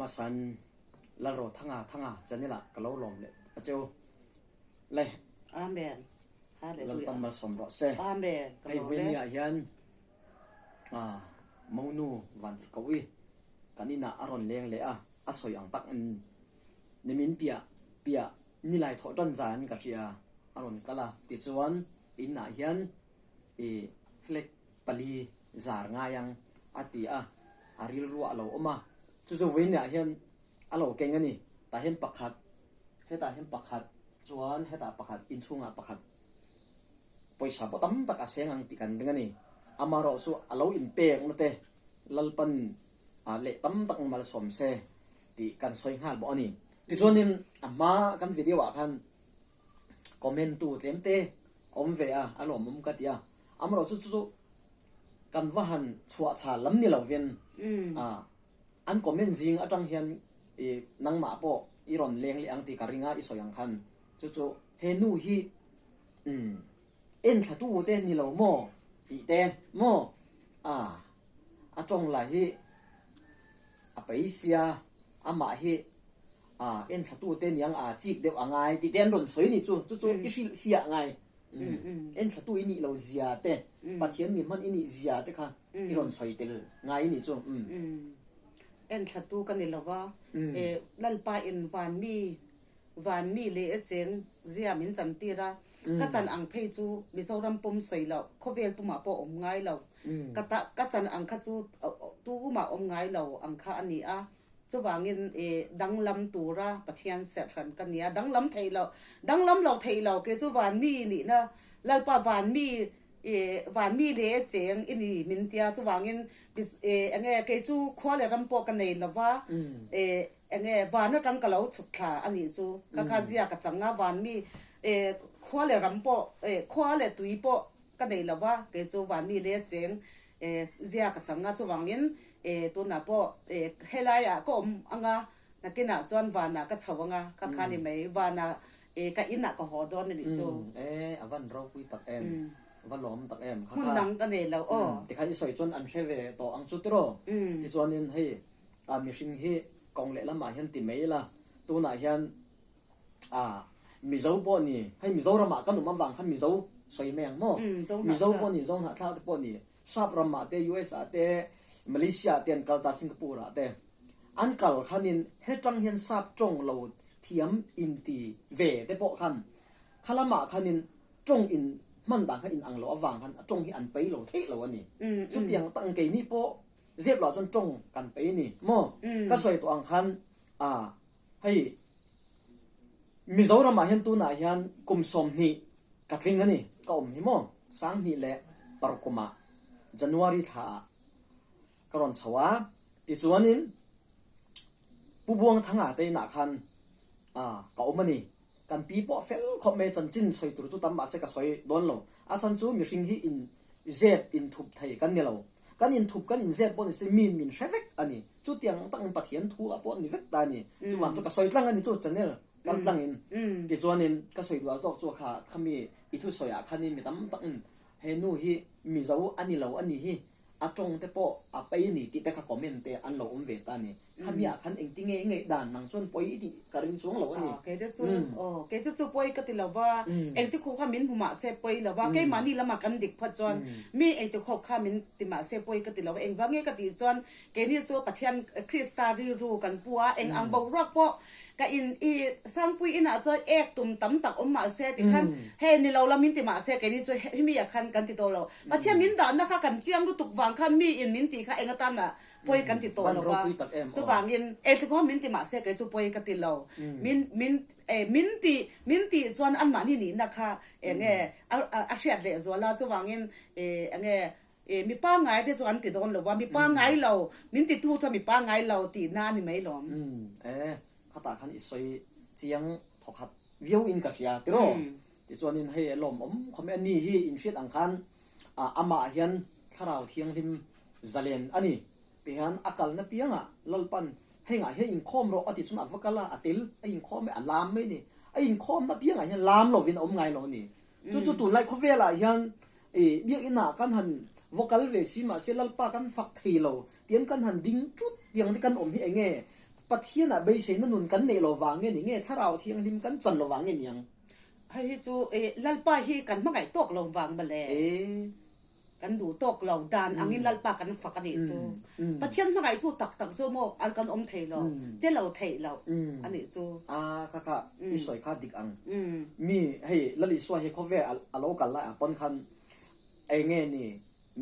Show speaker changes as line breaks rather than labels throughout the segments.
Hmasan Lalrothanga Thanga channel ah ka lo lawm leh a che u. Le.
Amen. Hallelujah.
Lalpan malsawm rawh se.
Amen. Ka
Hei
lawm
vui
e.
ni ah hian ah monu Vantirhkoh i kan inah a rawn leng leh a, a sawi ang tak in nimin piah piah nilai thawh tan zan ka hria a rawn kal a tichuan in ah hian i flag pali zar ngai ang a ti a, a rilru a lo awm a, chu chu vawiinah hian a lo keng a ni, tah hian pakhat, hetah hian pakhat chuan hetah pakhat inchhungah pakhat pawisa pawh tam tak a seng ang tih kan ring a ni, amaherawh chu a lo inpekna te Lalpan leh tam tak malsawm se tih kan sawi nghal bawk a ni. Tichuanin a hma kan video ah khan comment tu tlem te a awm ve a, a lawmawm ka ti a, amaherawh chu chu chu kan va han chhuah chhal lam ni lovin an comment zing atang hian i nangmah pawh i rawn leng leh ang tih ka ring a, i sawi ang khan chu chu he nu hi umm enthla tu te ni lo maw tih te maw a a tawng lah hi a pai sia amah hi a enthla tu te niang a chik deuh a ngai tih te an rawn sawi ni chu chu chu i hrilh fiah ngai enthla tu i nih lo zia te Pathian mi hman i nih zia te kha i rawn sawi tel ngai ni chu.
Enthla tu ka ni lo va Lalpa in van mi van mi leh e cheng zia min chan tir a ka chan ang phei chu Mizoram pum sawi loh khawvel pumah pawh awm ngai lo ka ta ka chan ang kha chu tu mah awm ngai lo ang kha a ni a Chuvangin i danglam tura Pathian serhhran ka nia, danglam theih loh, danglam lo theih lo, kei chu van mi nihna, Lalpa van mi, i van mi leh cheng i ni min tia, chuvangin i enge kei chu khua leh ram pawh ka nei lo va, i enge van atang ka lo chhuk thla a nih chu, kha kha zia ka chang a, van mi i khua leh ram pawh, i khua leh tui pawh ka nei lo va, kei chu van mi leh cheng Zia ka chang a, chuvangin tunah pawh helaiah ka awm ang a, nakinah chuan vanah ka chho ang a, ka kha ni mai, vanah ka inah ka haw dawn a nih chu.
E, a van ropui tak em, a va lawm tak em.
Hmun dang ka nei lo aw.
Tikhan i sawi chuan an hre ve tawh ang chu tiraw? Tichuanin hei mihring hi kawng lehlamah hian ti mai ila, tunah hian A, Mizo pawh ni, hei Mizoramah kan awm avang khan Mizo sawi mai ang maw? Mizo pawh ni, Zo hnahthlak te pawh ni, Sap ramah te, US ah te, Malaysia ah te an kal ta, Singapore ah te. An kal khanin hetang hian Sap tawng lo thiam inti ve te pawh khan khalamah khanin tawng in hman dan kha in ang loh avang khan a tawng hi an pei lo theih lo a ni. Chutiang tak ang keini pawh zep loh ah chuan tawng kan pei a ni maw? Ka sawi tawh ang khan a Hei, Mizoramah hian tunah hian kum 20 ka tling a ni, ka awm hi maw? 2000 leh parkumah January thlaah ka rawn chho a, tichuanin Pu Buangthanga te inah khan ka awm a ni. Kan pi pawh fel khawp mai, chanchin sawi tur chu tam mahse ka sawi dawn lo. A chhan chu mihring hi in zep inthup thei kan ni lo. Kan inthup kan inzep pawh ni se miin min hre vek a ni. Chutiang tak in Pathian thu ah pawh ni vek ta a ni. Chuvang chu ka sawi tlang a ni chu channel kal tlang in. Tichuanin ka sawi dual tawk chu kha khami i thusawi ah khanin mi tam tak in he nu hi Mizo a ni lo a ni hi a tawng te pawh a pei a ni tih te kha comment te an lo awm ve ta a ni. Khami ah khan engti nge i ngaih dan nang chuan pawi i tih ka ring chuang lo a ni.
Kei te chu aw kei te chu pawi ka ti lo va, engti khawp kha min hmu mah se pawi lo va, keimahni lamah kan dik phawt chuan mi engti khawp kha min ti mah se pawi ka ti lo va, engvang nge ka tih chuan keini chu Pathian Krista rilru kan pu a, eng ang boruak pawh ka in i Sangpui inah chuan ek tum tam tak awm mah se tikhan hei ni lo la min ti mah se keini chu hemi ah khan kan ti tawh lo, Pathian min dahna kha kan chiang lutuk vang khan mi in min tih kha eng atan mah pawi kan ti tawh lo va, chuvangin engtikawm min ti mah se kei chu pawi ka ti lo, min min min ti min tih chuan anmahni nihna kha enge a hriat leh zual a, chuvangin enge mi pangngai te chu an ti dawn lo va, mi pangngai lo min ti tu chuan mi pangngai lo tihna a ni mai lawm.
E, khatah khan i sawi chiang thawkhat viau in ka hria tiraw? Tichuanin hei a lawmawm khawp mai a, ni hi in hriat ang khan amah hian Thlarau Thianghlim Zalen a ni. Tihian a kalna piangah Lalpan hengah hian inkhawm rawh a ti chuan a va kal a, a tel, a inkhawm mai, a lam mai a ni. A inkhawmna piangah hian lam lovin a awm ngai lo a ni. Chu chu tunlai khawvelah hian i biakinah kan han va kal ve si mahse Lalpa kan fak thei lo tiang kan han ding tut tiang te kan awm hi eng nge? Pathianah beiseina nun kan neih lo vang nge ni nge Thlarau Thianghlim kan chan lo vang nge niang?
Hei hi chu Lalpa hi kan hmangaih tawk lo vang mawle. Kan duh tawk lo dan angin Lalpa kan fak a nih chu. Pathian hmangaihtu tak tak chu maw an kan awm thei lo, che lo theih lo a nih chu.
A kha kha i sawi kha dik ang. Mi hei Lal Isua hi khawvel a lo kal lai ah pawn khan eng nge ni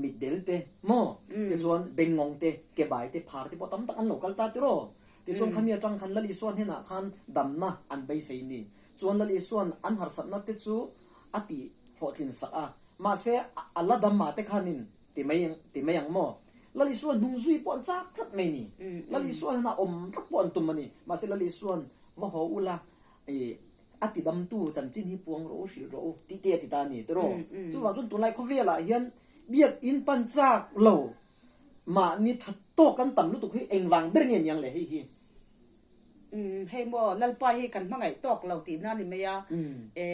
mitdel te maw tichuan bengngawng te ke bai te phar te pawh tam tak an lo kal ta tiraw. Tichuan khami atang khan Lal Isua hnenah khan damna an beisei ni. Chuan Lal Isua'n an harsatna te chu a tih hlawhtlin sak a. Mahse, a la dam mah te khanin ti mai ti mai ang maw? Lal Isua'n hnung zui pawh an chak tlat mai ni. Lal Isua'n hian a awm tlat pawh an tum a ni. Mahse, Lal Isua'n va haw ula, i a ti damtu chanchin hi puang rawh u, hrilh rawh u tih te a ti ta a ni tiraw? Chuvang chuan tunlai khawvelah hian biakinn pan chak lo mahni tha tawk an tam lutuk hi engvang ber nge niang le hei hi?
Umm hei maw Lalpa hi kan hmangaih tawk lo tihna ni mai a, e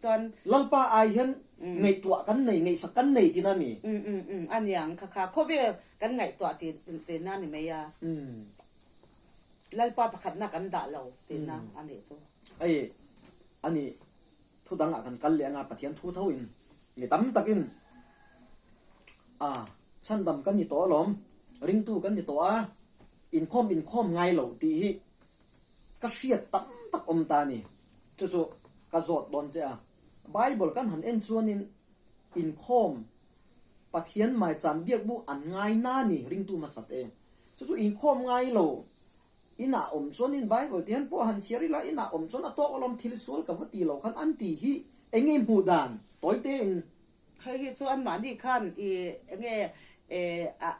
chuan.
Lalpa ai hian ngaihtuah kan nei, ngaihsak kan nei tihna mi?
Umm umm umm a niang kha kha khawvel kan ngaihtuah tihna ni mai a, Lalpa pakhatna kan dah lo tihna a nih chu.
Hei a nih thu dangah kan kal leh anga Pathian thu tho in mi tam takin a chhandam kan ni tawh alawm, ringtu kan ni tawh a, Inkhawm inkhawm ngai lo tih hi ka hriat tam tak awm ta a ni. Chu chu ka zawt dawn che a. Bible kan han en chuanin inkhawm Pathian maicham biakbu an ngai na ni ringtu hmasat e. Chu chu inkhawm ngai lo inah awm chuanin Bible ti hian pawh han chhiar ila inah awm chuan a tawk alawm thil sual ka va ti lo khan an ti hi eng nge hmuh dan tawi tein
Hei hi chu anmahni khan i enge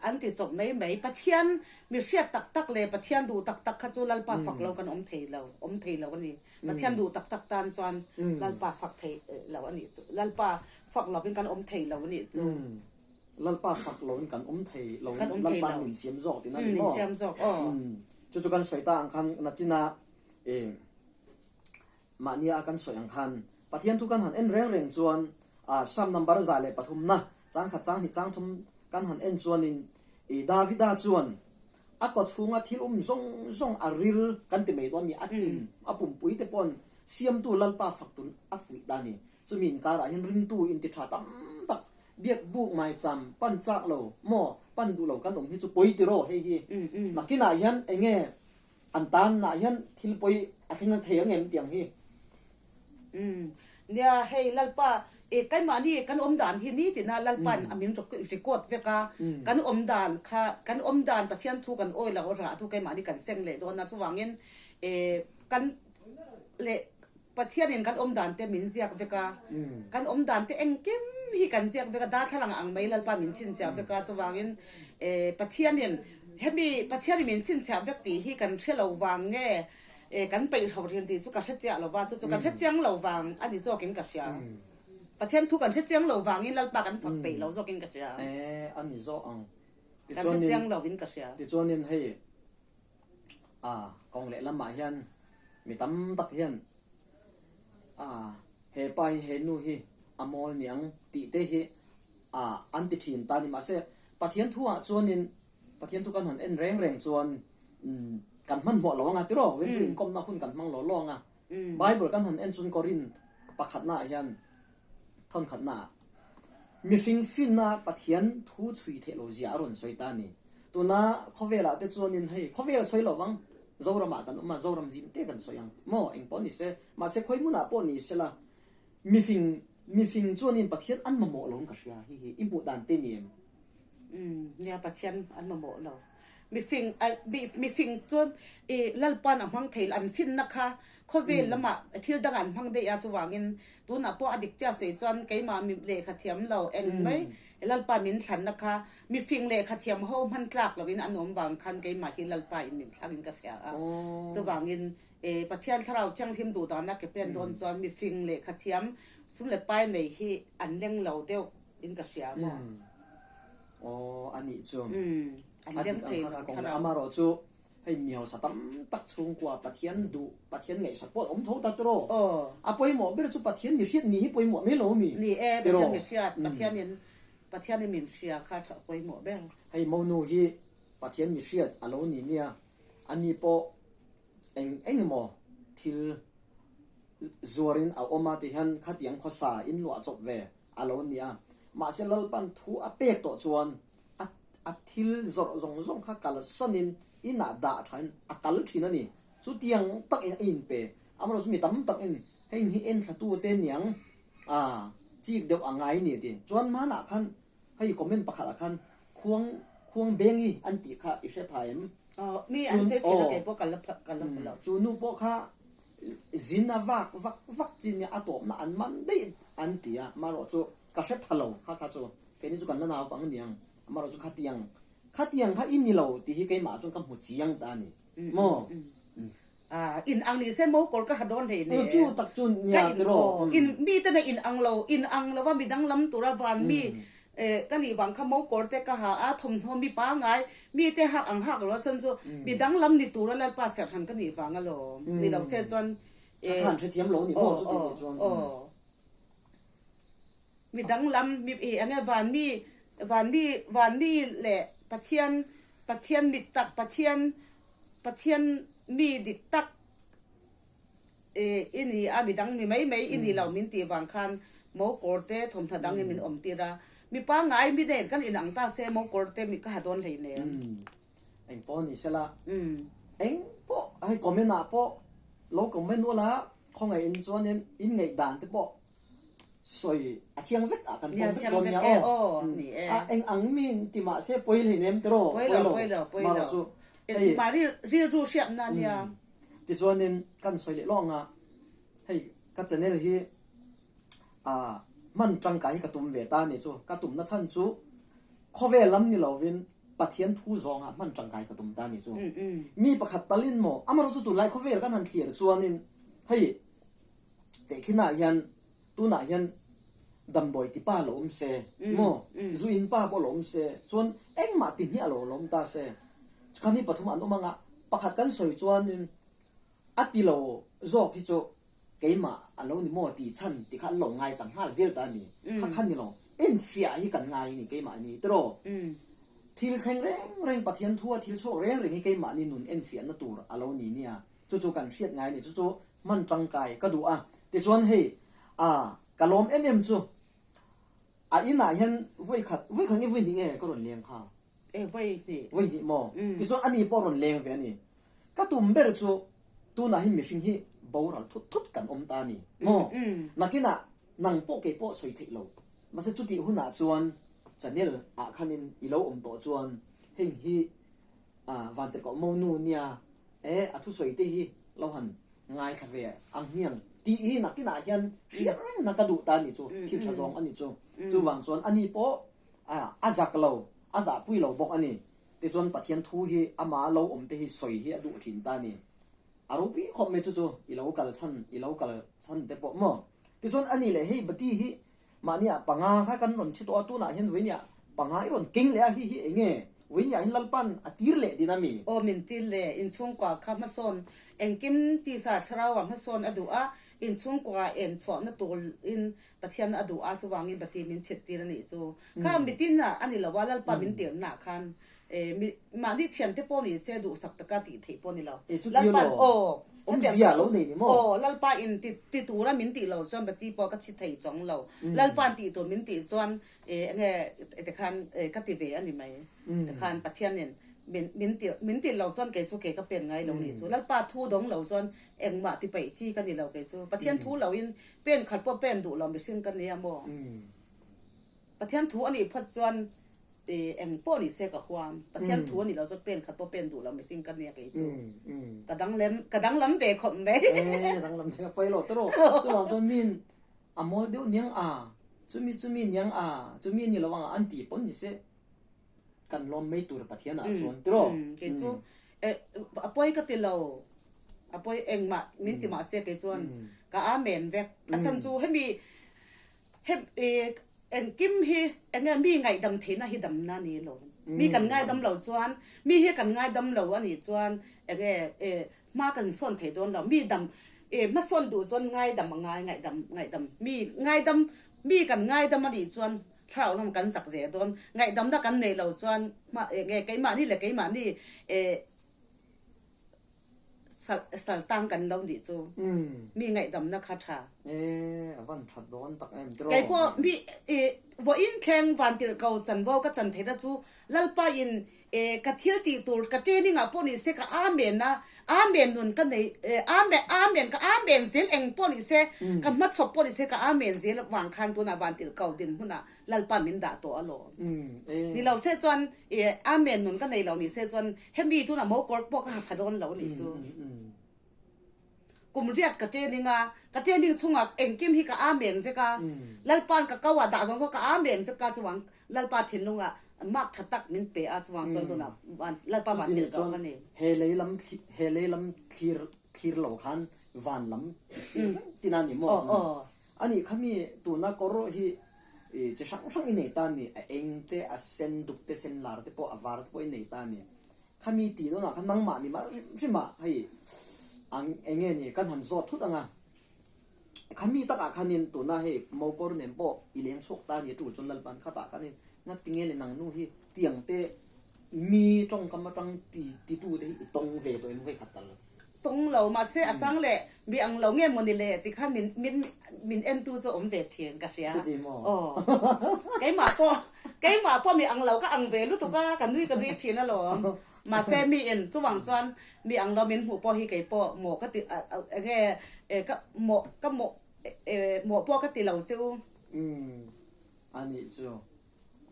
an ti chawp mai mai. Pathian mi hriat tak tak leh Pathian duh tak tak kha chu Lalpa fak lo kan awm thei lo, awm thei lo a ni. Pathian duh tak tak tan chuan Lalpa fak thei lo a nih chu. Lalpa fak lovin kan awm thei lo a nih chu.
Lalpa fak lovin kan awm thei lo in Lalpa min siam zawk tihna a ni maw?
Min siam zawk aw.
Chu chu kan sawi ta ang khan nachina i Mahnia kan sawi ang khan Pathian thu kan han en reng reng chuan a Psalm number 103 na chang khat chang hnih chang thum kan han en chuanin i Davida chuan a kaw chhunga thil um zawng zawng a ril kan ti mai dawn mi a thin a pumpui te pawn siamtu Lalpa fak tun a fuih ta a ni. Chumi inkarah hian ringtu inti tha tam tak biak buk maicham pan chak lo maw pan duh lo kan awm hi chu pawi tiraw hei hi nakinah hian enge An tanah hian thil pawi a thleng thei ang em tiang hi?
Umm nia hei Lalpa e keimahni kan awm dan hi nitina Lalpa'n a min record vek a, kan awm dan kha kan awm dan Pathian thu kan awi lo rah thu keimahni kan seng leh dawn a chuvangin e kan leh Pathianin kan awm dan te min ziak vek a, kan awm dan te engkim hi kan ziak vek a, darthlalang ang mai Lalpa min chhinchhiah vek a, chuvangin Pathianin hemi Pathianin min chhinchhiah vek tih hi kan hre lo vang nge kan peihlo thin tih chu ka hre chiah lo va, chu chu kan hre chiang lo vang a ni zawkin ka hria. Pathian thu kan hre chiang lo vangin Lalpa kan fak peih lo zawkin ka hria.
A ni zawk ang.
Kan hre chiang lovin ka hria.
Tichuanin hei A kawng lehlamah hian mi tam tak hian a he pa hi he nu hi a mawl niang tih te hi a an ti thin ta a ni. Mahse Pathian thu ah chuanin Pathian thu kan han en reng reng chuan kan hmanhmawh lo anga tiraw veng chu inkawmna hun kan hmang lo lo anga Bible kan han en chuan Korinth pakhatna ah hian Thawnkhatna ah mihring finna Pathian thu chhui theih lo zia a rawn sawi ta a ni. Tuna khawvel ah te chuanin hei khawvel sawi lo vang Zoram ah kan awm a, Zoram zim te kan sawi ang maw eng pawh ni se, mahse khawi hmun ah pawh ni sela mifing mifing chuanin Pathian an mamawh lo ang ka hria hi hi i hmuh dan te ni em?
Umm nia Pathian an mamawh lo. Mifing mifing chuan i Lalpa'n a hmang thei an finna kha khawvel lamah thil dangah an hmang daih a chuvangin tunah pawh a dik chiah sawi chuan keimah mi lehkha thiam lo eng mai Lalpa min thlanna kha mifing lehkha thiam ho hman tlak loin an awm vang khan keimah hi Lalpa in min thlangin ka hria a chuvangin Pathian Thlarau Thianghlim duh dana ke pen dawn chuan mifing lehkha thiam sum leh pai nei hi an leng lo deuh in ka hria maw?
Aw a nih chu. A dik ang kha ka kawng leh amarawh chu hei mi hausa tam tak chhungkua Pathian duh Pathian ngaihsak pawh an awm tho ta tiraw? A pawimawh ber chu Pathian mi hriat ni hi pawimawh mai lo mi?
Ni e, Pathian mi hriat, Pathianin Pathianin min hria kha tha pawimawh ber.
Hei monu hi Pathian mi hriat a lo ni nia, ani pawh. Eng eng emaw thil zuarin a awm a ti hian khatiang khawsa in luah chawp ve a lo ni a. Mahse Lalpan thu a pek tawh chuan a a thil zawrh zawng zawng kha kalsanin inah dah thain a kal thin a ni. Chutiang takin a inpe. Amaherawhchu mi tam takin hei hi enthlatu te niang a chik deuh a ngai ni a ti. Chuan hmanah khan Hei comment pakhat ah khan khuang khuang bengi an tih kha i hre pha em?
Aw mi an sawi thin a kei pawh ka la ka la hmu lo.
Chu nu pawh kha zin a vak vak vak chi nia a tawpna an man daih an ti a, amaherawh chu ka hre pha lo kha kha chu keini chu kan la naupang aniang amaherawh chu khatiang khatiang kha i ni lo tih hi keimah chuan ka hmu chiang ta a ni maw?
In ang ni se mo kawr ka ha dawn hlei ne.
Chu tak chu nia tiraw.
In mi te na in ang lo, in ang lo a mi danglam tura van mi ka nih vang kha mo kawr te ka ha a, thawmhnaw mi pangai mi te hak ang hak lo a chuan chu mi danglam ni tura Lalpa serhhan ka nih vang alawm. Ni lo se chuan.
Ka khan hrethiam lo ni maw chuti nih chuan.
Mi danglam mi eng nge van mi van mi van mi leh Pathian Pathian mit tak Pathian Pathian mi dik tak i ni a, midang mi mai mai i ni lo min tih vang khan mo kawr te thawmhnaw dang in min awm tir a, mi pangngai mi nen kan inang ta se mo kawr te mi ka ha dawn hlei nen.
Eng pawh ni sela, eng pawh hei comment ah pawh lo comment ula khawngaih in chuanin in ngaihdan te pawh sawi a thiang vek ah kan pawm vek dawn nia aw. A eng ang mi in ti mah se pawi hlei nem tiraw?
Pawi lo, pawi lo.
Chu hei.
Mah rilru hriatna nia.
Tichuanin kan sawi leh lawng a, hei ka channel hi a hman tangkai hi ka tum ve ta a ni chu. Ka tumna chhan chu khawvel lam ni lovin Pathian thu zawnga hman tangkai ka tum ta a ni chu. Mi pakhat talin maw, amaherawhchu tunlai khawvel kan han thlir chuanin hei Tehkhinah hian tunah hian damdawi ti pa lo awm se maw, zu in pa pawh lo awm se, chuan engmah ti hmiah lo lo awm ta se, kha mi pathum an awm anga pakhat kan sawi chuanin a ti lo zawk hi chu keimah a lo ni maw tih chhan ti kha an lo ngai ta nghal zel ta a ni. Kha kha ni lo, enfiah hi kan ngai a ni keimahni tiraw. Thil thleng reng reng Pathian thua thil chhuak reng reng hi keimahni nun enfiahna tur a lo ni nia. Chu chu kan hriat ngai a ni, chu chu hman tangkai ka duh a. Tichuan hei a ka lawm em em chu a inah hian vawi khat, vawi khat nge vawi hnih nge ka rawn leng kha?
E vawi hnih.
Vawi hnih maw? Tichuan ani pawh rawn leng ve a ni. Ka tum ber chu tunah hi mihring hi boral thut thut kan awm ta a ni maw? Nakinah nang pawh kei pawh sawi theih lo. Mahse chutih hunah chuan channel ah khanin i lo awm tawh chuan heng hi a Vantirhkoh Monu nia e a thusawi te hi lo han ngaithla ve ang hmiang tih hi nakinah hian hriat reng na ka duh ta a ni chu, thil tha zawng a ni chu. Chuvang chuan ani pawh a zak lo, a zahpui lo bawk a ni. Tichuan Pathian thu hi ama lo awm te hi sawi hi a duh thin ta a ni. A ropui khawp mai chu chu i lo kal chhan, i lo kal chhan te pawh maw. Tichuan ani leh hei bati hi Mahniah panga kha kan rawn chhe tawh a, tunah hian vawinia panga i rawn keng leh a, hi hi eng nge? Vawinia hian Lalpa'n a tir leh din a mi?
Aw min tir leh, inchhungkua kha hmasawn engkim tisa thlarauah hmasawn a duh a, inchhungkua en chhuahna turin Pathian a duh a, chuvangin Bati min chhit tir a nih chu. Kha mitin ah a ni lo a, Lalpa min tirhnaah khan Mahni thiante pawh ni se duhsak taka tih theih pawh ni lo.
E chuti elaw?
Aw.
Awmzia lo nei ni maw?
Aw, Lalpa in ti ti tura min tih lo chuan Bati pawh ka chhi thei chawng lo. Lalpa'n tih tur min tih chuan e enge tikhan ka ti ve a ni mai. Tikhan Pathianin min min tih min tih lo chuan kei chu kei ka pen ngai lo ni chu. Lalpa thu dawng lo chuan engmah ti peih chi ka ni lo kei chu. Pathian thu loin pen khat pawh pen duh lo mihring ka nia maw? Pathian thu a nih phawt chuan eng pawh ni se ka huam. Pathian thu a nih loh chuan pen khat pawh pen duh lo mihring ka nia kei chu. Ka danglam ka danglam ve khawp mai.
E danglam thei a pawi lo tawrh. Chuvang chuan min a mawl deuh niang a, chumi chumi niang a, chumi ni lo ang a an tih pawn ni se kan lawm mai tur Pathian ah chuan tiraw.
Kei chu a pawi ka ti lo. A pawi engmah min ti mah se kei chuan ka amen vek. A chhan chu hemi He engkim hi enge mi ngaihdam theihna hi damna a ni lo. Mi kan ngaidam lo chuan, mi hi kan ngaidam lo a nih chuan enge hma kan sawn thei dawn lo. Mi dam hmasawn duh chuan ngaidam a ngai, ngaihdam, ngaihdam, mi ngaidam, mi kan ngaidam a nih chuan thlarau lam kan chak zel dawn. Ngaihdamna kan neih lo chuan hma enge keimahni leh keimahni. Sal sal tang kan lo nih chu. Mi ngaihdamna kha tha.
E, a van that dawn tak em tiraw?
Kei pawh mi i vawiin thleng vantirhko chanvo ka chan theihna chu Lalpa in e ka thil tih tur ka training ah pawh ni se ka amen a, amen nun ka nei e amen amen ka amen zel eng pawh ni se ka hmachhawp pawh ni se ka amen zel vang khan tunah vantirhko dinhmun ah Lalpa min dah tawh alawm. Ni lo se chuan i Amen nun ka nei lo ni se chuan hemi tunah mokawr pawh ka ha pha dawn lo nih chu. Kum riat ka training a, ka training chhungah engkim hi ka Amen vek a, Lalpa'n ka ko ah dah zawng zawng ka Amen vek a chuvang Lalpa thinlungah mark tha tak min pe a chuvang chuan tunah Lalpa van tirh tawh ka ni.
He lei lam he lei lam thlir thlir lo khan van lam i thlir reng tina ni maw? A nih kha mi tuna kawr hi chi hrang hrang i nei ta a ni, a eng te, a sen duk te, sen lar te pawh, a var te pawh i nei ta a ni. Kha mi tih dawnah khan nangmah ni mal hrim hrim ah hei ang eng nge ni kan han zawt thut ang a. Kha mi takah khanin tuna hei mokawr nen pawh i leng chhuak ta a ni a tul chuan Lalpan khatah khanin ngati nge le nang nu hi tiang te mi tawngkam atang ti titu te hi i tawng ve tawh em vawikhat tal.
Tawng lo, mahse a chang leh mi ang lo nge mawni le ti khan min min min entu chu awm ve thin ka hria.
Chuti maw?
Aw. Keimah pawh keimah pawh mi ang lo ka ang ve lutuk a, ka nui ka nui thin alawm. Mahse mi in chuvang chuan mi ang lo min hmuh pawh hi kei pawh mawh ka ti enge ka mawh ka mawh mawh pawh ka ti lo chu.
Umm anih chu.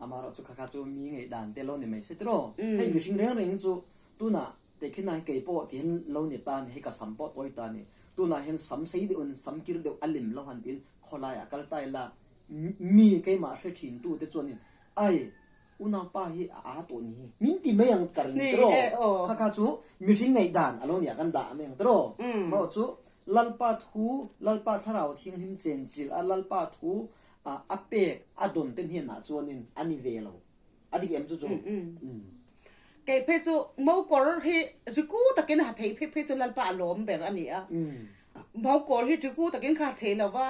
Amaherawhchu kha kha chu mi ngaihdan te lo ni mai se tiraw? Hei mihring reng reng chu tunah Tehkhin ah kei pawh ti hian lo ni ta a ni, hei ka sam pawh tawi ta a ni. Tunah hian sam sei deuhin sam kir deuh a lim lo han tiin khawlai ah kal ta ila mi keimah hre thin tu te chuanin ai unaupa hi a aa tawh ni hi min ti mai ang ka ring tiraw? Kha kha chu mihring ngaihdan a lo nia kan dah mai ang tiraw? Amaherawh chu Lalpa thu, Lalpa thlarau thianghlim chenchilh a Lalpa thu a pek a dawn te hnenah chuanin a ni ve lo. A dik em chu chu?
Kei phei chu mokawr hi riku takin ha thei phei phei chu Lalpa a lawm ber a ni a. Mokawr hi riku takin ka ha thei lo va,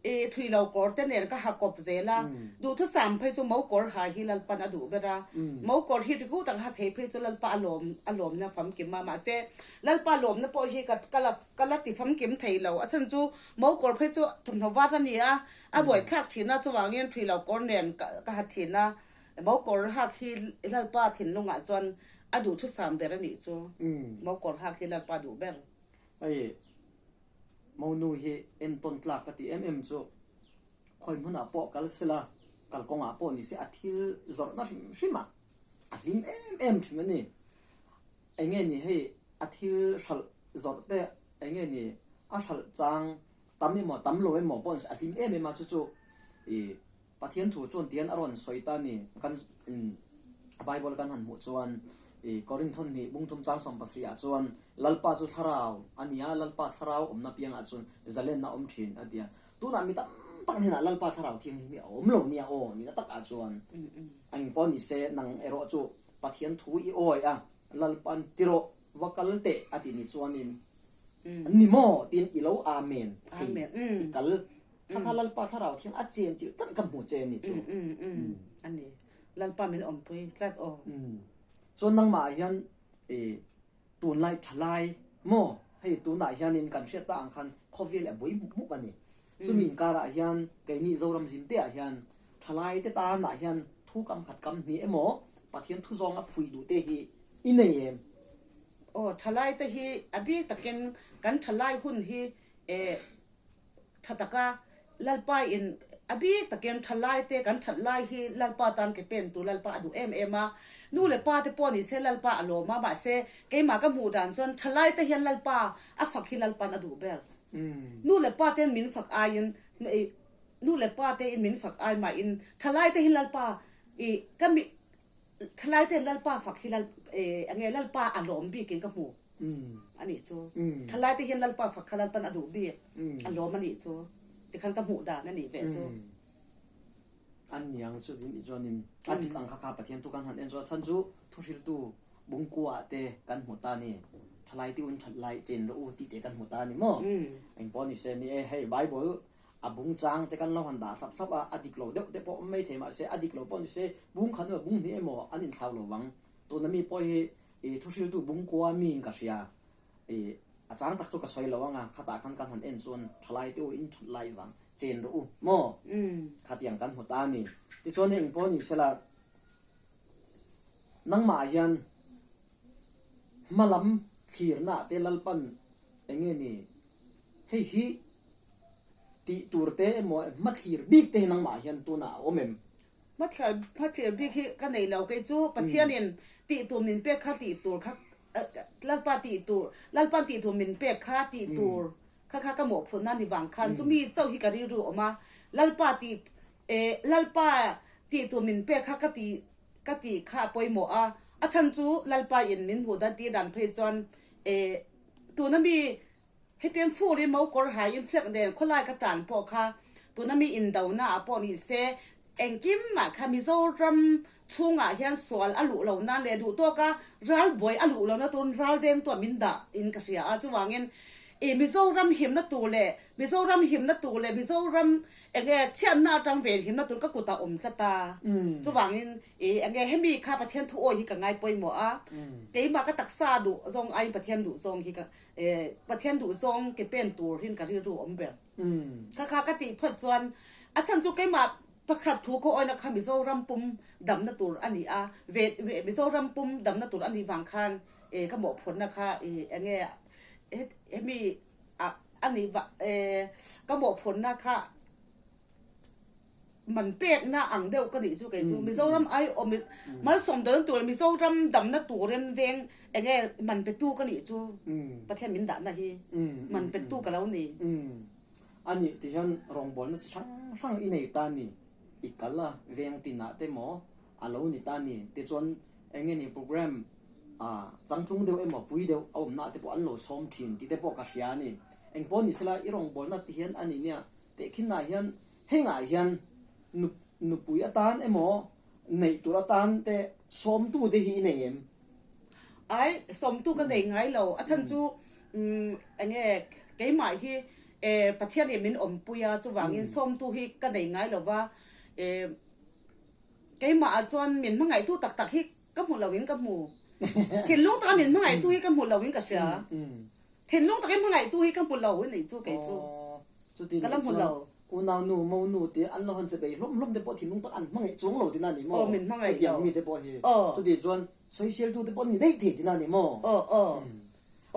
i thui lo kawr te nen ka ha kawp zel a. Duhthusam phei chu mokawr ha hi Lalpan a duh ber a. Mokawr hi riku taka ha thei phei chu Lalpa a lawm a lawmna famkim a. Mahse, Lalpa lawmna pawh hi ka ka la ka la ti famkim thei lo. A chhan chu mokawr phei chu thawmhnaw vat a ni a, A buaithlak thin a, chuvangin ṭhi lo kawr nen ka ha thin a, mokawr hak hi Lalpa thinlungah chuan a duh thusam ber a nih chu, mokawr hak hi Lalpa duh ber.
Hei monu hi entawn tlak ka ti em em chu khawi hmunah pawh kal sela, kalkawngah pawh ni se a thil zawrhna hrim hrimah a hlim em em thin a ni. Enge ni hei a thil hralh zawrh te enge ni a hralh chang Tam emaw tam lo emaw pawh a hlim em em a, chu chu i Pathian thu chuan tian a rawn sawi ta ni. Kan Bible kan han hmuh chuan i Korinthon hnih bungthum chang 70 ah chuan Lalpa chu thlarau a ni a, Lalpa thlarau awmna piangah chuan zalenna awm thin a ti a. Tunah mi tam tak hnenah Lalpa thlarau thianghlim hi a awm lo nia aw nihna takah chuan eng pawh ni se nang erawh chu Pathian thu i awi a, Lalpan tirawh va kal teh a ti ni chuanin an ni maw tiin i lo Amen thei i kal kha kha Lalpa thlarau thiang a chen chilh tlat ka hmu che ni chu.
A ni Lalpa min awmpui tlat aw.
Chuan nangmah ah hian i tunlai thalai maw hei tunah hianin kan hriat ta ang khan khawvel a buai hmup hmup a ni. Chumi inkarah hian keini Zoram zimte ah hian Thalai te tanah hian thu kam khat kam hnih emaw Pathian thu zawnga fuih duh te hi i nei em?
Aw, thalai te hi a bik takin kan thalai hun hi eh tha taka Lalpa in a bik takin thalai te kan that lai hi Lalpa tan ke pen tur Lalpa a duh em em a, nu leh pa te pawh ni se Lalpa a lawm a, mahse keimah ka hmuh dan chuan thalai te hian Lalpa a fak hi Lalpan a duh ber. Nu leh pa ten min fak aiin Nu leh pa te in min fak ai mah in thalai te hi Lalpa i ka mi thalai te Lalpa fak hi Lal enge Lalpa a lawm bik in ka hmu a nih chu thalai te hian Lalpa fak kha Lalpan a duh bik a lawm a nih chu tikhan ka hmuh dan a nih ve chu.
An niang chu tin i chuanin a dik ang kha kha Pathian tu kan han en chu a chhan chu thuhriltu bungkua ah te kan hmu ta ni thalai te un that lai chen rawh u tih te kan hmu ta ni maw engpawh ni se ni e hei Bible A bung chang te kan lo han dah thlap thlap a, a dik lo deuh te pawh awm mai thei mahse a dik lo pawh ni se bung khat emaw bung hnih emaw an inthlau lo vang. Tuna mi pawh hi I thuhriltu bungkua miin ka hria. I a chang tak chu ka sawi lo ang a, khatah khan kan han en chuan thalai te u in thut lai vang chen rawh u maw? Khatiang kan hmu ta a ni. Tichuan heng pawh ni sela nangmah ah hian hma lam thlirna ah te Lalpan eng nge ni hei hi tih tur te emaw hma thlir bik te hi nangmah ah hian tunah a awm em?
Hmathlir bik hi ka nei lo kei chu Pathianin tih tur min pek kha tih tur kha Lalpa tih tur Lalpan tih tur min pek kha tih tur kha kha ka mawhphurhna ni vang khan chumi chauh hi ka rilru awm a Lalpa tih Lalpa tih tur min pek kha ka tih ka tih kha a pawimawh a a chhan chu Lalpa in min hmuh dan tir dan phei chuan tuna mi Hetiang furin mo kawr haiin flag nen khawlai ka tan pawh kha tuna mi indona ah pawh ni se engkim mah kha Mizoram chhungah hian sual a luh lo nan leh duh tawka ral buai a luh lohna turin ral veng tuah min dah in ka hria a chuvangin i Mizoram himna tur leh Mizoram himna tur leh Mizoram enge chhiatna atang ven himna tur ka kutah awm tlat a chuvangin I enge hemi kha Pathian thu awi hi ka ngai pawimawh a, keimah ka taksa duh zawng aiin Pathian duh zawng hi ka Pathian duh zawng ke pen tur hin ka rilru awm ber. Kha kha ka tih phawt chuan a chhan chu keimah pakhat thu ka awina kha Mizoram pum damna tur a ni a, ve Mizoram pum damna tur a nih vang khan ka mawhphurhna kha enge hemi a nih ka mawhphurhna kha Man pekna ang deuh ka nih chu kei chu Mizoram ai awm malsawm dawn tur Mizoram damna turin veng enge man petu ka nih chu Pathian min dahna hi man petu ka lo ni.
A nih ti hian rawngbawlna chi hrang hrang i nei ta ni, i kal a veng tinah te maw a lo ni ta ni tichuan enge ni program changtlung deuh emaw pui deuh a awmna te pawh an lo sawm thin tih te pawh ka hria a ni. Engpawh ni sela i rawngbawlna ti hian a ni nia Tehkhinah hian hengah hian nupui atan emaw neih tur atan te sawmtu te hi i nei em?
Ai, sawmtu ka nei ngai lo. A chhan chu enge keimah hi Pathian in min awmpui a, chuvangin sawmtu hi ka nei ngai lo va. Keimah ah chuan min hmangaihtu tak tak hi ka hmu lo in ka hmu. Thinlung taka min hmangaihtu hi ka hmu lo in ka hria. Thinlung takin hmangaihtu hi ka hmu lo i nih chu kei chu ka la hmu lo.
Unau nu, mo nu te an lo han che bei hlawm hlawm te pawh thinlung tak an hmangaih chuang lo tina ni maw?
Aw min hmangaih lo.
Chutiang mi te pawh hi. Chuti chuan sawiseltu te pawh an ni daih thei tina ni maw?
Aw aw.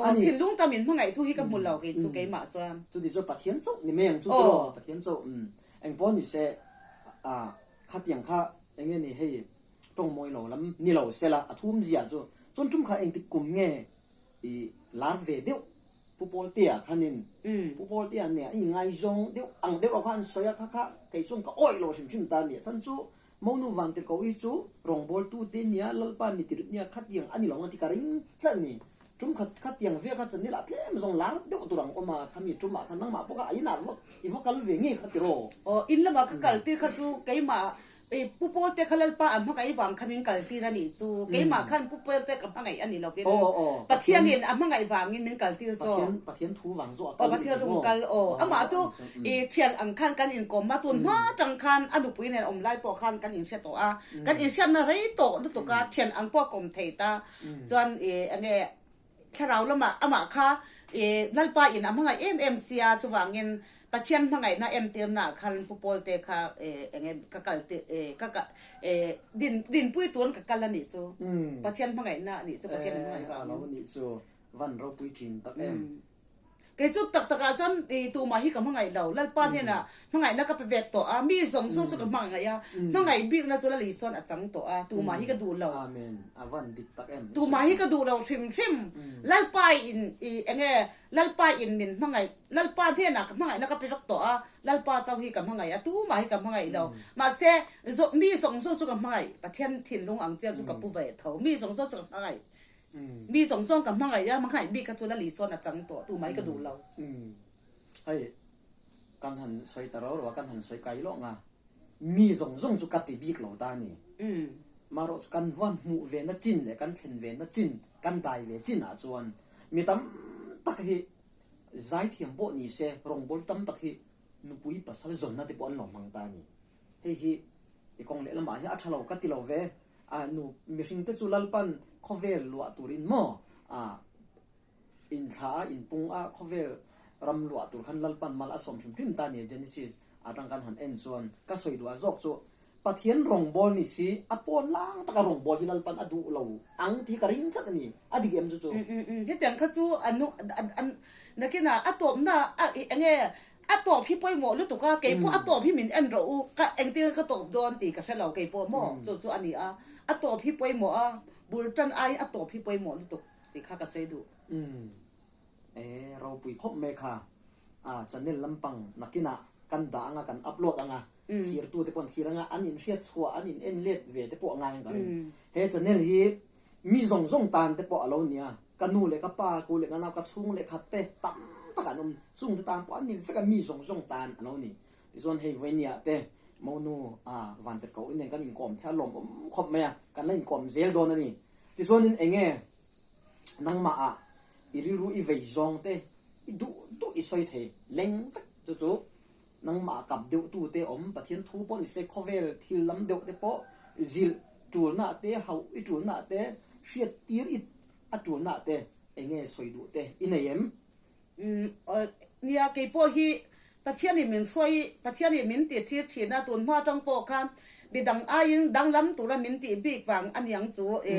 Aw thinlung tak min hmangaihtu hi ka hmu lo kei chu keimah chuan.
Chuti chuan Pathian chauh ni mai ang chu tiraw? Pathian chauh. Eng pawh ni se a khatiang kha eng nge ni hei tawng mawi lo lam ni lo sela a thum zia chu chuan tum kha engtik kum nge I lar ve deuh Pu Pawltea khanin Pu Pawltea nia i ngaizawng deuh ang deuh ah kha an sawi a kha kha kei chuan ka awih lo hrim hrim ta nia chhan chu Monu Vantirhkoh-i chu rawngbawltu te nia Lalpa mitir nia khatiang a ni lo ang ti ka ring tlat a ni. Tum khat khatiang vel kha channel ah tlem zawng lar deuh tur ang awm a khami tum ah khan nangmah pawh kha a inah vak i va kal ve ngei kha tiraw?
Aw in lamah ka kal tir kha chu keimah I Pu Pawlte kha Lalpa a hmangaih vang kha min kal tir a nih chu. Keimah khan Pu Pawlte ka hmangaih a ni lovin Pathianin a hmangaih vangin min kal tir zawk.
Pathian thu vang zawh a kal
Pathian rung kal aw. Amah chu i thian ang khan kan inkawm a, tun hma tang khan a nupui nen awm lai pawh khan kan inhre tawh a, kan inhriatna rei tawh lutuk a, thian ang pawh a kawm thei ta. Chuan i enge Thlarau lamah amah kha i Lalpa in a hmangaih em em sia, chuvangin Pathian hmangaihna entirna ah khan Pu Pawlte kha enge ka kal ka ka din dinpui turin ka kal a nih chu. Pathian hmangaihna a nih chu Pathian in hmangaih vangin.
A lo nih chu van ropui thin tak em.
Kei chu tak takah chuan i tumah hi ka hmangaih lo. Lalpa hnenah hmangaihna ka pe vek tawh a, mi zawng zawng chu ka hmangaih a, hmangaih bikna chu Lal Isuan a chang tawh a, tumah hi ka duh lo.
Amen. A van dik tak em.
Tumah hi ka duh lo hrim hrim. Lalpa in i enge Lalpa in min hmangaih, Lalpa hnenah ka hmangaihna ka pe vek tawh a, Lalpa chauh hi ka hmangaih a, tumah hi ka hmangaih lo. Mahse mi zawng zawng chu ka hmangaih, Pathian thinlung ang chiah chu ka pu ve tho. Mi zawng zawng chu ka hmangaih. Mi zawng zawng ka hmangaih a, hmangaih bik kha chu Lali sawn a chang tawh, tumah hi ka duh lo.
Hei, kan han sawi ta ro ro a, kan han sawi kai lawng a, mi zawng zawng chu ka ti bik lo ta a ni. Marawh chu kan va hmuh ve na chin leh kan thlen ve na chin, kan dai ve chin ah chuan mi tam tak hi zaithiam pawh ni se, rawngbawltu tam tak hi nupui pasal zawnna te pawh an lo hmang ta a ni. Hei hi i kawng lehlamah hian a tha lo ka ti lo ve. A nu mihring te chu Lalpan khawvel luah turin maw ah inthla a inpung a khawvel ram luah tur khan Lalpan mal a sawm hrim hrim ta nia Genesis atang kan han en chuan ka sawi duh a zawk chu Pathian rawngbâwl ni si, a pawn lang taka rawngbâwl hi Lalpan a duh lo ang tih hi ka ring tlat a ni. A dik em chu chu?
Hetiang kha chu a nu a nakinah a tawpna a eng nge a tawp hi pawimawh lutuk a, kei pawh a tawp hi min en rawh u, ka engtin ka tawp dawn tih ka hre lo kei pawh maw chu chu a ni a, a tawp hi pawimawh a, bul tan aiin a tawp hi pawimawh lutuk tih kha ka sawi duh.
E ropui khawp mai kha a channel lampang nakinah kan dah anga kan upload anga thirtu te pawh an thlir anga an inhriat chhuah an in en let ve te pawh a ngai ang ka ring. He channel hi mi zawng zawng tan te pawh a lo nia ka nu leh ka pa ku leh ka nau ka chhung leh khat te tam tak an awm chung te tan pawh an ni vek a mi zawng zawng tan a lo ni. Tichuan hei Vainia te monu a Vantirhkoh nen kan inkawm theih a lawmawm khawp mai a kan la inkawm zel dawn a ni. Tichuanin eng nge nangmah ah I rilru i vei zawng te i duh duh i sawi thei leng vek chu chu nangmah kap deuh tu te awm Pathian thu pawh ni se khawvel thil lam deuh te pawh zilh tulna te hauh i tulna te hriat tir i a tulna te eng nge sawi duh te i nei em?
Umm nia kei pawh hi Pathian in min hruai Pathian in min ti thir thin a tun hma atang pawh khan midang aiin danglam tura min tih bik vang aniang chu e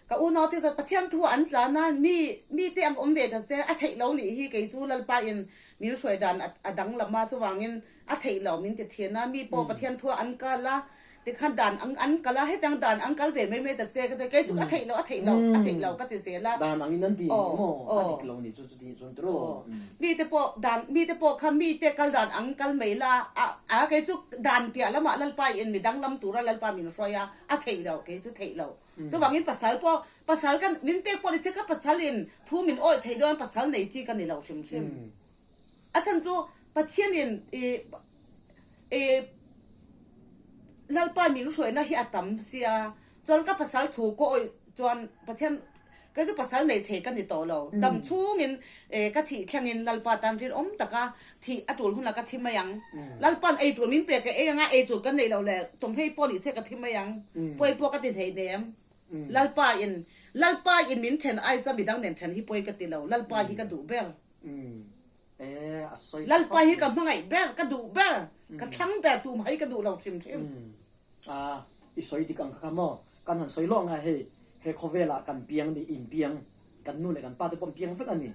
Ka unaute zawt Pathian thu an tlan a, mi mite ang awm ve ta se a theih lo nih hi kei chu Lalpa in min hruai dan a danglam a, chuvangin a theih lo min ti thin a, mi pawh Pathian thu an kal a, tikhan dan ang an kal a, hetiang dan an kal ve mai mai ta che ka ti, kei chu a theih lo a theih lo a theih lo ka ti zel a.
Dan angin an ti maw a dik lo nih chu chuti chuan tiraw.
Mite pawh dan mite pawh kha mite kal dan ang kal mai la a a kei chu dan piah lamah Lalpa in mi danglam tura Lalpa min hruai a, a theih lo kei chu theih lo. Chuvangin pasal pawh, pasal ka min pek pawh ni se ka pasal in thu min awih theih dawn pasal nei chi ka ni lo hrim hrim. A chhan chu Pathian in i i Lalpa min hruaina hi a tam sia, chuan ka pasal thu ka awih chuan Pathian kei chu pasal nei thei ka ni tawh lo. Dam chhungin ka thih thlengin Lalpa tan rinawm taka thih a tul hunah ka thi mai ang. Lalpa'n ei tur min pek ka ei anga ei tur ka neih loh leh chawmhei pawh nih se ka thi mai ang. Pawi pawh ka ti thei hnem. Lalpa in Lalpa in min then ai chuan midang nen then hi pawi ka ti lo. Lalpa hi ka duh ber. Lalpa hi ka hmangaih ber, ka duh ber, ka thlang ber tumah hi ka duh lo hrim hrim.
A, i sawi dik ang kha kha maw? Kan han sawi lawk nga hei, he khawvelah kan piang ni, in piang, kan nu leh kan pa te pawh an piang vek a ni.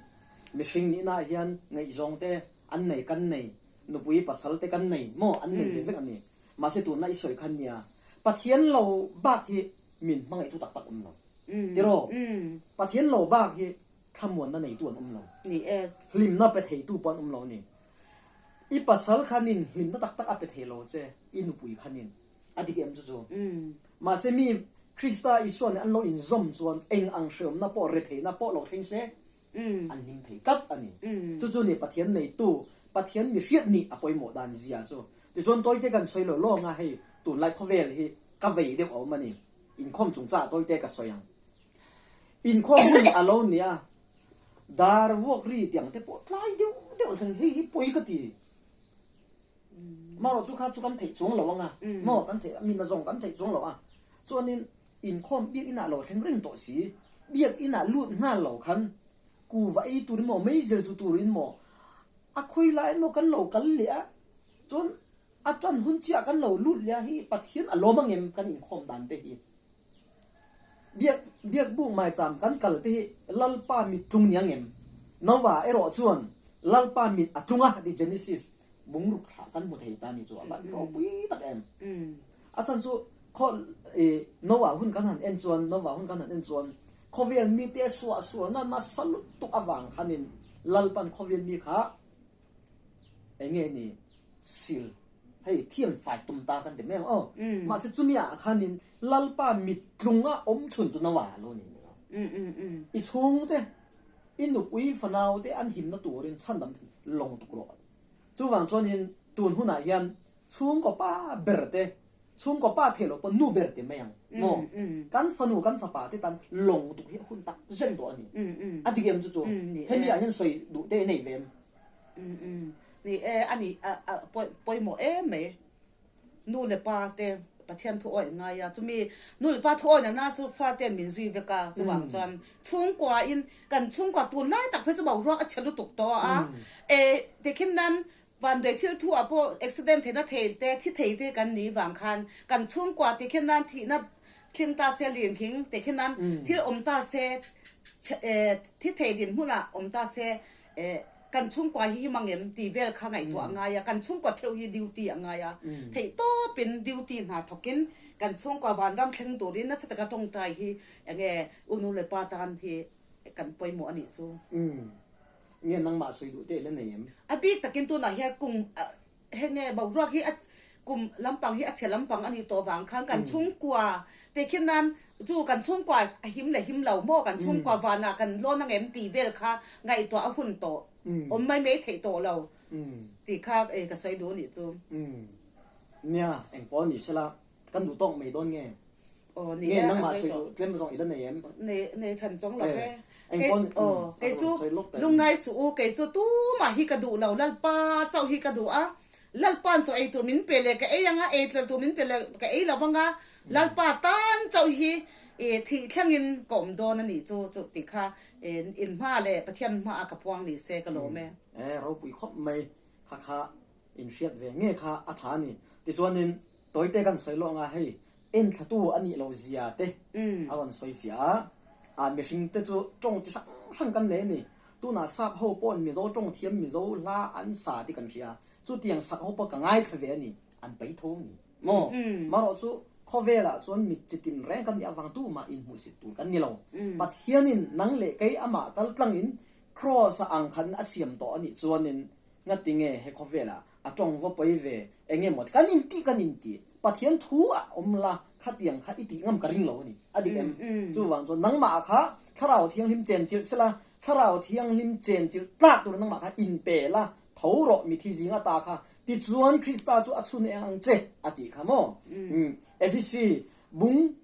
Mihring nihna ah hian ngaihzawng te an nei, kan nei, nupui pasal te kan nei maw, an nei ve vek a ni. Mahse tunna i sawi khan nia, Pathian lo bak hi min hmangaihtu tak tak awm lo. Tiraw? Pathian lo bak hi thlamuanna neitu an awm lo. Hlimna pe theitu pawh an awm lo a ni. I pasal khanin hlimna tak tak a pe thei lo che, i nupui khanin. A dik em chu chu? Mahse mi Krista Isua nen an lo inzawm chuan eng ang hreawmna pawh, retheihna pawh lo thleng se, an hlim thei tlat a ni. Chu chu ni Pathian neitu, Pathian mi hriat nih a pawimawh dan zia chu. Tichuan tawite kan sawi lo lawng a, hei tunlai khawvel hi ka vei deuh a awm a ni. Inkhawm chungchangah tawite ka sawi ang. Inkhawm hun a lo nia, Dar vuak ri tiang te pawh tlai deuh deuh thleng hei hi pawi ka ti. Marawh chu kha chu kan theih chuang lo anga maw kan theih mina zawng kan theih chuang lo a. Chuanin inkhawm biak inah lo thleng reng tawh si, biak inah lut nghal lo khan kuva ei turin maw meizer chu turin maw a khawi lai maw kan lo kal leh a chuan a tan hun chiah kan lo lut leh a hei Pathian a lawm angem kan inkhawm dan te hi. Biak Biakbuk maicham kan kal te hi Lalpa mit tlung ni ang em? Nova erawh chuan Lalpa mit a tlung a ti Genesis bungruk thlah kan hmu thei ta ni chu a van ropui tak em. A chhan chu khaw i Noah hun kan han en chuan Nova hun kan han en chuan khawvel mite suah sualna nasa lutuk avang khanin Lalpan khawvel mi kha eng nge ni sil hei thiam fai tum ta kan ti mai ang aw mahse chumi ah khanin Lalpa mit tlunga awm chhun chu Noah lo ni ni lo i chhungte i nupui fanau te an himna turin chhandam thei lawng tuk rawh chuvang chuanin tun hunah hian chhungkaw pa ber te Chhungkaw pa thei lo pawh nu ber ti mai ang maw? Kan fanu kan fapa te tan lawng tuk hi a hun tak zen tawh a ni. A dik em chu chu? Hemi ah hian sawi duh te i nei ve em?
Ni e, a ni a pawimawh em mai. Nu leh pa te. Pathian thu awih a ngai a, chumi nu leh pa thu awih nana chu fate'n min zui vek a, chuvang chuan chhungkuain kan chhungkua tunlai tak phei chu boruak a chhe lutuk tawh a, e tikhin nan vanduai thil thu ah pawh accident theihna thei te thi thei te kan nih vang khan kan chhungkua tikhin nan thihna thleng ta se lirnghing tikhin nan thil awm ta se thi thei dinhmunah awm ta se Kan chhungkua hi him ang em tih vel kha ngaihtuah a ngai a, kan chhungkua theuh hi duty a ngai a, theihtawpin duty hna thawkin kan chhungkua vanram thleng turin nasa taka tawngtai hi enge unu leh pa tan hi kan pawimawh a nih chu.
Umm. Nge nangmah sawi duh teh la nei em?
A bik takin tunah hian kum Heng nge boruak hi a kum lampang hi a chhe lampang a nih tawh vang khan kan chhungkua tehkhin nan chu kan chhungkua a him leh him lo maw kan chhungkua vanah kan lawn ang em tih vel kha ngaihtuah a hun tawh awm mai mai theih tawh lo tih kha ka sawi duh a nih chu.
Nia, engpawh a ni sela kan duh tawk mai dawn nge?
Aw ni
Nge
e,
nangmah
a
sawi
rei tawh.
duh tlem zawng i la nei em?
Nei, nei than chawng lo
Eh,
ve.
eng
Kei,
pawn,
aw,
umm, a
kei
rawn
chu
sawi lawk ta em?
lungngai suh u, kei chu tumah hi ka duh lo, Lalpa chauh hi ka duh a, Lalpa'n chaw ei tur min pe leh ka ei anga, ei tlel tur min pe leh ka ei lo anga, Lalpa tan chauh hi i thih thlengin ka awm dawn a nih chu, chu tih kha in hma leh Pathian hmaah ka puang ni se ka lawm e.
Eh, ropui khawp mai, kha kha inhriat ve nge kha a tha a ni. Tichuanin tawite kan sawi lawk anga hei enthlatu a nih loh zia te a rawn sawi fiah a, a mihring te chu tawng chi hrang hrang kan nei a ni. Tunah sap ho pawhin Mizo tawng thiam Mizo hla an sa tih kan hria, chutiang sak ho pawh ka ngaithla ve a ni, an pai tho a ni maw? Marawh chu khawvelah chuan mit chi tin reng kan nih avang tumah inhmuhsit tur kan ni lo. Pathianin nang leh kei amah kal tlangin Kraws-a ang khan a siam tawh a nih chuanin Ngatinge he khawvelah a tawng va pawi ve eng emaw kan intih kan intih Pathian thu ah awm la khatiang kha i tih ngam ka ring lo a ni. A dik em? Chuvang chuan nangmah kha Thlarau Thianghlim chen chilh sela, Thlarau Thianghlim chen chilh tlak tur nangmah kha inpe la, tho rawh mithi zing ata kha tichuan Krista chu a chhun eng ang che a tih kha maw? Efesi bung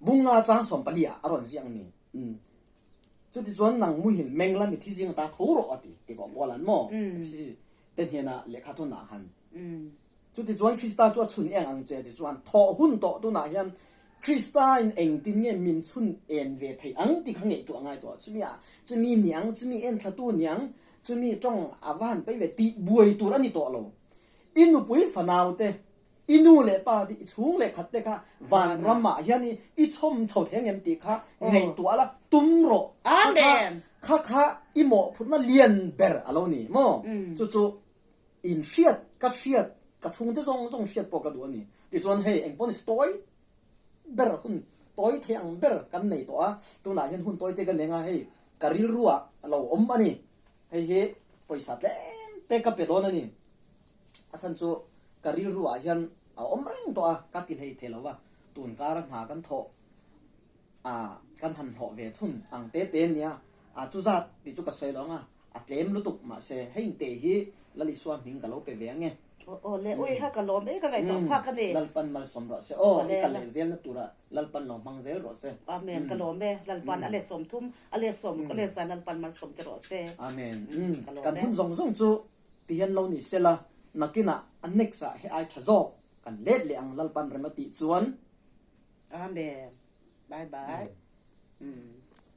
Bunga chang 14 ah a rawn ziak ni. Umm. Chutichuan nang muhil meng la mithi zing ata tho rawh a ti, ti kawh kual an maw? Efesi te hnenah lehkha tunah han. Chutichuan Krista chu a chhun eng ang che ti chuan thawh hun tawh tunah hian Krista in engtin nge min chhun en ve thei ang ti kha ngaihtuah ngai tawh. Chumi ah chumi niang, chumi enthlatu niang, chumi tawng a va han pei ve tih buai tur a ni tawh lo. I nupui fanau te I nu leh pa te, i chhung leh khat te kha vanram ah hian i chhawm chho thei angem tih kha ngaihtuah la, tum rawh. Kha kha, kha kha i mawhphurhna lian ber a lo ni maw? Chu chu in hriat, ka hriat, ka chhungte zawng zawng hriat pawh ka duh a ni. Tichuan hei engpawh ni tawi ber hun tawi thei ang ber kan nei tawh a, tunah hian hun tawi te ka neng a, hei ka rilru ah a lo awm a ni. Hei hi pawisa tlem te ka pe dawn a ni. A chhan chu ka rilru ah hian a awm reng tawh a, ka ti hlei thei lo va, tun kara hna kan thawh a kan han hlawh ve chhun ang te te nia, a chu zat tih chu ka sawi lo ang a, a tlem lutuk mahse hei te hi Lalisua hming ka lo pe ve ang e.
Aw le, ui ha ka lawm e ka ngaihtuah phak a ni.
Lalpan malsawm rawh se aw, i ka leh zelna turah Lalpan lo hmang zel rawh se.
Amen ka lawm e, Lalpan a leh 30 a leh sawm a leh zan Lalpan malsawm che rawh se.
Amen, kan hun zawng zawng chu Ti hian lo ni sela, nakinah a next ah he ai tha zawk kan let leh ang Lalpan rem a tih chuan.
Amen. Bye bye. Umm.